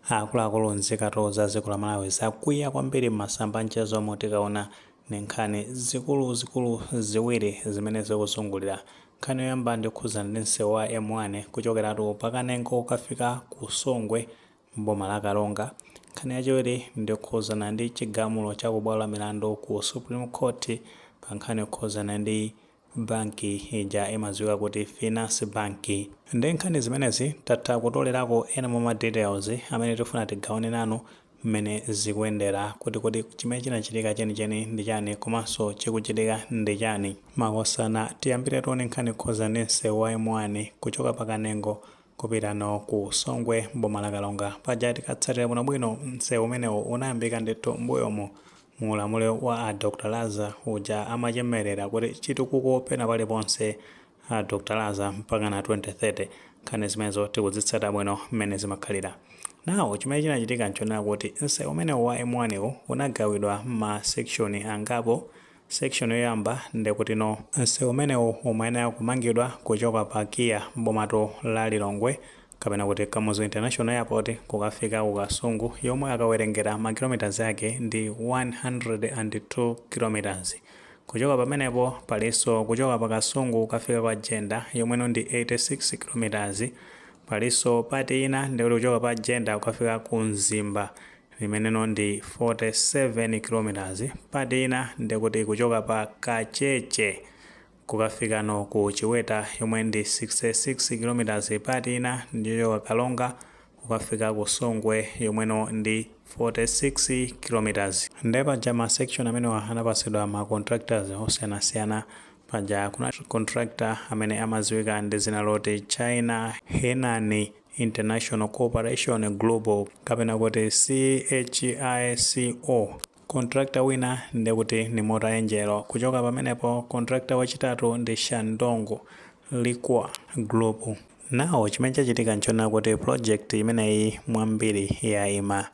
Akuluakulu, nzikatu za dziko la Malawi zakwiya kwambiri. M'masamba mchezomo tikaona ni nkhani zikuluzikulu ziwiri zimene zikuzungulira. Nkhani yoyamba ndikukhuzana ndi msewu wa M1 kuchokeratu paKanengo kukafika ku Songwe mboma la Karonga. Nkhani yachiwiri ndikukhuzana ndi chigamulo cha kubwalo la milandu ku Supreme Court pa nkhani yokhuzana ndi banki ija imadziwika kuti Finance Bank. Ndi nkhani zimenezi tatha kutolerako ena mwa ma details amene tifuna tigawane nanu mmene zikuyendera, kuti chimene chinachitika chenicheni ndi chani komanso chikuchitika ndi chani. Makosana, tiyambire tione nkhani yokhuzana ndi msewu wa M1 kuchoka paKanengo kupitano ku Songwe mboma la Karonga. Paja tikatsatira bwinobwino, msewu umenewu unayambika ndithu mbuyomo mu ulamuliro wa a Dr Laza uja, amachemerera kuti chitukuko pena paliponse a Dr Laza mpaka na 2030. Nkhani zimenezo tikudzitsata bwino mmene zimakhalira. Nawo chimene chinachitika nchonena kuti msewu umenewu wa M1 wu unagawidwa ma section angapo. Section yoyamba ndikuti no, msewu umenewu umayenera kumangidwa kuchoka pa KIA mbomato la Lilongwe kapena kuti Kamuzu International Airport kukafika ku Kasungu, yomwe akawerengera ma kilometers ake ndi 102 kilometers. Kuchoka pamenepo palinso kuchoka pa Kasungu kukafika kwa Jenda, yomweno ndi 86 kilometers. Palinso part ina ndikuti kuchoka pa Jenda kukafika ku Mzimba, imeneno ndi 47 kilometers. Part ina ndikuti kuchoka pa Kacheche kukafikano ku Chiweta, yomwe ndi 66 kilometers. Part ina ndiyochoka Karonga kukafika ku Songwe, yomweno ndi 46 kilometers. Ndiye paja ma section amenewa anapatsidwa ma contractors osiyanasiyana. Paja kuna contractor amene amadziwika ndi dzina loti China Henan International Cooperation Group kapena kuti CHICO. Contractor wina ndekuti ni Mota-Engil. Kuchoka pamenepo, contractor wachitatu ndi Shandong Liqua Group. Nawo chimene chachitika nchonena kuti project imeneyi mwambiri yayima.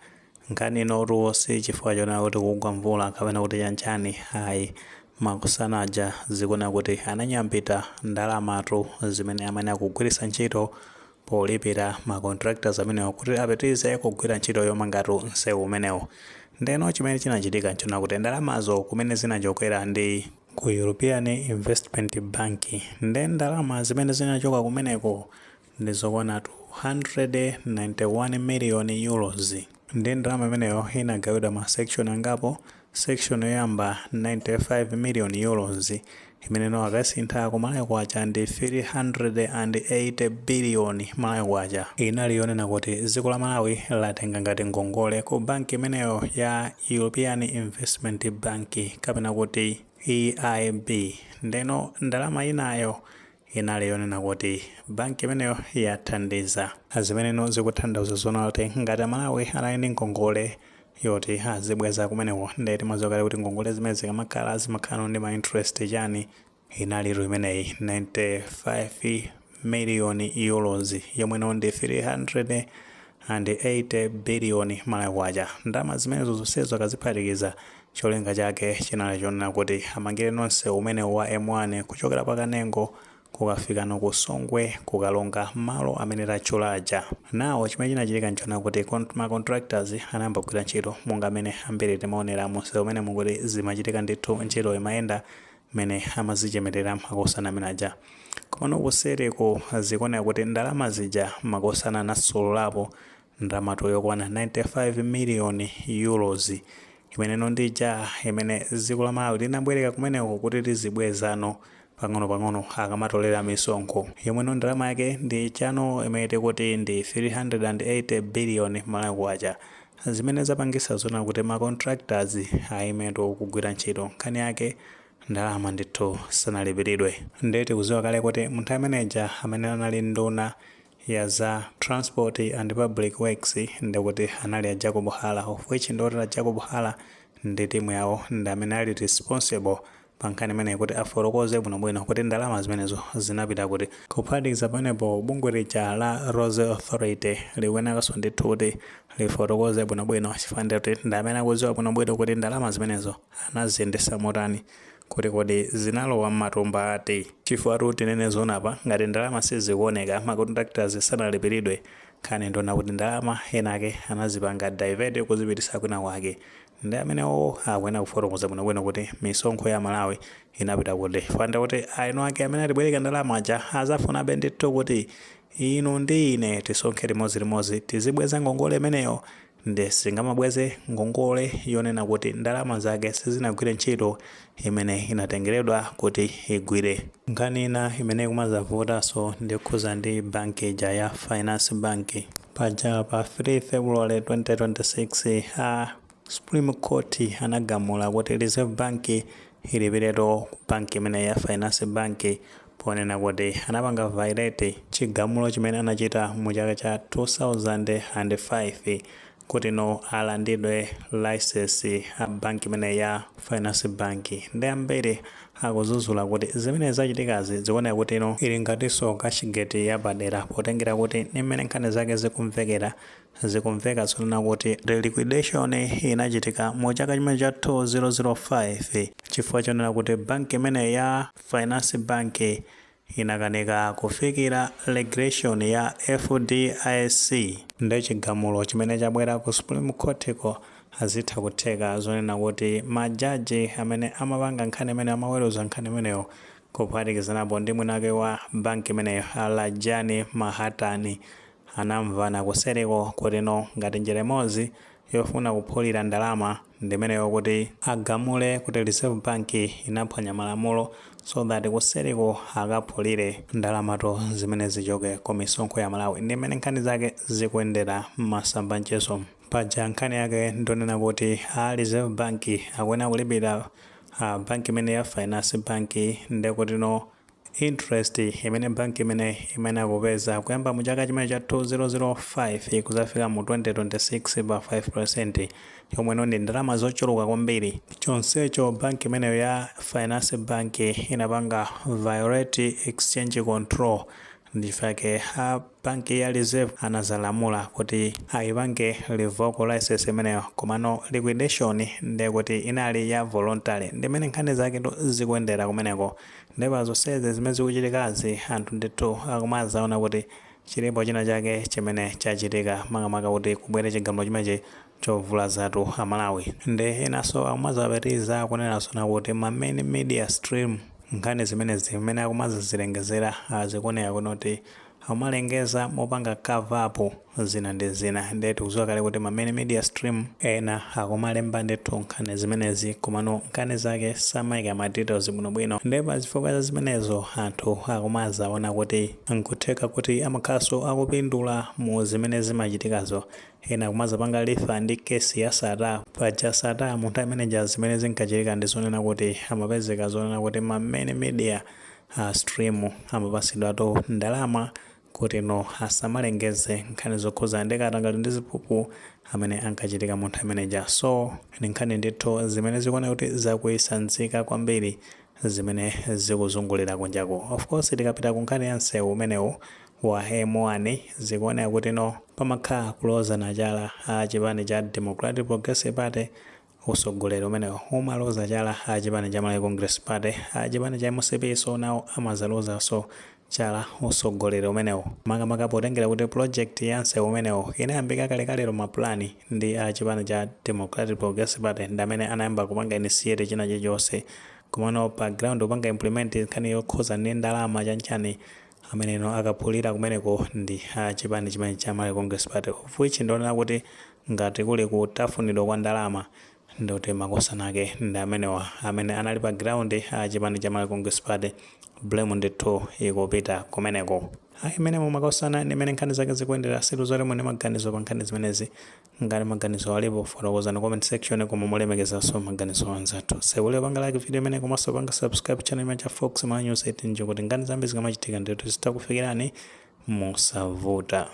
Nkhani inotu si chifukwa chonena kuti kugwa mvula kapena kuti chanchani, ayi. Makosana aja zikuona kuti ananyambita ndalamatu zimene amene akugwiritsa ntchito polipira ma contractors amenewo kuti apitirize kugwira ntchito yomangatu msewu umenewo. Ndeno chimene chinachitika nchonena kuti ndalamazo kumene zinachokera ndi ku European Investment Bank. Nde ndalama zimene zinachoka kumeneko ndi zokwana 291 million euros. Ndi ndalama imeneyo inagawidwa ma section angapo. Section yoyamba, 95 million euros, imeneno akasintha ku Malawi kwacha ndi 380 billion Malawi kwacha, inali yonena kuti dziko la Malawi latenga ngati ngongole ku banki imeneyo ya European Investment Bank kapena kuti EIB. Ndeno ndalama inayo inali yonena kuti banki imeneyo yathandiza, zimeneno zikutanthauza zona kuti ngati Amalawi anali ndi ngongole yoti azibweza kumeneko, ndiye timadziwa kale kuti ngongole zimene zikamakhala zimakhala ndi ma interest chani. Inalitu imeneyi 95 million euros, yomweno ndi 380 billion Malawi kwacha. Ndalama zimenezo zonsezo akaziphatikiza, cholinga chake chinali chonena kuti amangire nonse umene wa M1 kuchokera paKanengo kukafika ku Songwe kuKaronga, malo amene tatchula aja. Nawo chimene chinachitika nchona kuti ma contractors anayamba kugwira ntchito monga amene ambiri timaonera munsewu umene mukuti zimachitika ndithu, ntchito imayenda mmene amazichemerera makosana amene aja. Komano kusereko zikuoneka kuti ndalama zija makosana anasololapo ndalama yokwana 95 million euros, imeneno ndija imene dziko la Malawi linabwereka kumeneko kuti lizibwezano pang'ono-pang'ono akamatolera misonkho, yomweno ndalama yake ndi chano imene tikuti ndi 380 billion Malawi kwacha, zimene zapangisa zona kuti ma contractors ayimetu kugwira ntchito. Nkhani yake ndalama ndithu sanalipiridwe. Ndiye tikudziwa kale kuti munthu ameneja amene anali nduna ya za Transport and Public Works ndikuti anali a Jacob Hara, of which ndoti a Jacob Hara ndi timu yawo ndi amene ali responsible pa nkhani imeneyi kuti afotokoze bwinobwino kuti ndalama zimenezo zinapita kuti. Kuphatikiza pamenepo, bungwe lija la Roads Authority likuyeneranso ndithu kuti lifotokoze bwinobwino, chifukwa ndikuti ndi amene akudziwa bwinobwino kuti ndalama zimenezo anaziyendesa motani, kuti kodi zinalowa m'matumba ati. Chifukwa tinene zonapa, ngati ndalama sizikuoneka, ma contractors sanalipiridwe. Nkhani ndiona kuti ndalama enake anazipanga divert kuzipitisa kwina kwake, ndi amenewo akuyenera kufotokoza bwinobwino kuti misonkho ya Malawi inapita kuti. Fanda kuti aino ake amene atibwereka ndalama aja azafunabe ndithu kuti inu ndi ine tisonkhe limodzi tizibweza ngongole imeneyo. Ndi singamabweze ngongole yonena kuti ndalama zake sizinagwire ntchito imene inatengeredwa kuti igwire. Nkhani ina imene ikumazavutanso ndikhuza ndi banki ija ya Finance Bank. Paja pa 3 February 2026 a Supreme Court anagamula kuti Reserve Bank ilipireto banki imene ya Finance Bank, ponena kuti anapanga violate chigamulo chimene anachita mu chaka cha 2005 kuti no alandidwe license a banki imene ya Finance Bank. Ndi ambiri akuzuzula kuti zimene zachitikazi zikuoneka kuti ino ili ngatinso cashgate yapadera, potengera kuti ni mmene nkhani zake zikumvekera, zikumveka zonena kuti the liquidation inachitika mu chaka chimene cha 2005 chifukwa chonena kuti banki imene ya Finance Bank inakanika kufikira regulation ya FDIC. Ndi chigamulo chimene chabwera ku Supreme Court ko, azitha kutheka zonena kuti majaji amene amapanga nkhani imene, amaweruza nkhani imeneyo, kuphatikizanapo ndi mwinake wa banki imeneyo Alajani Mahatani, anamvana kusereko kuti no ngati njira imodzi yofuna kuphulira ndalama ndimeneyo kuti agamule kuti Reserve Bank inaphwanya malamulo, so that kusereko akaphulire ndalamato zimene zichoke ku misonkho ya Malawi. Ndi mmene nkhani zake zikuyendera m'masamba mchezo. Paja nkhani yake ndonena kuti a Reserve Bank akuyenera kulipira banki imene ya Finance Bank, ndekuti no interest imene banki imene akupeza kuyamba mu chaka chimene cha 2005 kuzafika mu 2026 pa 5%, yomwe ndi ndalama zochuluka kwambiri. Chonsecho banki imeneyo ya Finance Bank inapanga violate exchange control, ndifake a banki ya Reserve anazalamula kuti ayipange revoke license imeneyo. Komano liquidation ndekuti inali ya voluntary. Ndimene nkhani zake zikuyendera kumeneko. Ndipo zonsezi zimene zikuchitikazi, anthu ndithu akumazaona kuti chilipo china chake chimene chachitika, makamaka kuti kubwere chigamulo chimenechi chovulazatu Amalawi. Ndi enanso akumazapitiriza kunenanso kuti ma main media stream, nkhani zimenezi zimene akumazazilengezera, zikuoneka kuti amalengeza mopanga cover up zina ndi zina. Ndiye tikudziwa kale kuti ma main media stream ena akumalemba ndithu nkhani zimenezi, komano nkhani zake samayika ma details bwinobwino. Ndiye pa zifukwa za zimenezo anthu akumazaona kuti nkutheka kuti amakhalanso akupindula mu zimene zimachitikazo. Ena kumazapanga refer ndi kesi ya Sata. Paja Sata munthu amene zimene zinkachitika ndi zonena kuti amapezeka zonena kuti ma main media stream amapasidwatu ndalama kuti no asamalengeze nkhani zokhuza ndi katangale ndi ziphuphu amene ankachitika munthu ameneja. So ni nkhani ndithu zimene zikuoneka kuti zakuyisanzika kwambiri zimene zikuzungulira kunjako. Of course, tikapita ku nkhani ya msewu umenewu wa M1, zikuoneka kuti no pamakhala kulozana chala a chipani cha Democratic Progressive Party. Usogoleri umenewu umaloza chala a chipani cha Malawi Congress Party, a chipani cha MCP so nawo amazalozanso chala usogoleri umenewu, makamaka potengera kuti project ya msewu umenewu inayambika kalekalero, mapulani ndi a chipani cha Democratic Progressive Party ndi amene anayamba kupanga initiate china chilichonse. Komano pa ground kupanga implement nkhani yokhuza ndi ndalama chanchani, ameneno akaphulira kumeneko ndi a chipani chimene cha Malawi Congress Party, of which ndionera kuti ngati kuli kutafunidwa kwa ndalama, ndikuti makosana ake ndi amenewa amene anali pa ground, a chipani cha Malawi Congress Party. Blame ndithu ikupita kumeneko. Ayi, imene mumakosana ndi imene nkhani zake zikuyendera. Situ zoti mune maganizo pa nkhani zimenezi. Ngati maganizo alipo, fotokozani comment section, koma mulemekezanso maganizo anzathu. Sewule panga like video imene, komanso panga subscribe channel imene cha Fox Ma News 18, kuti nkhani zambiri zikamachitika ndithu zitakufikirani mosavuta.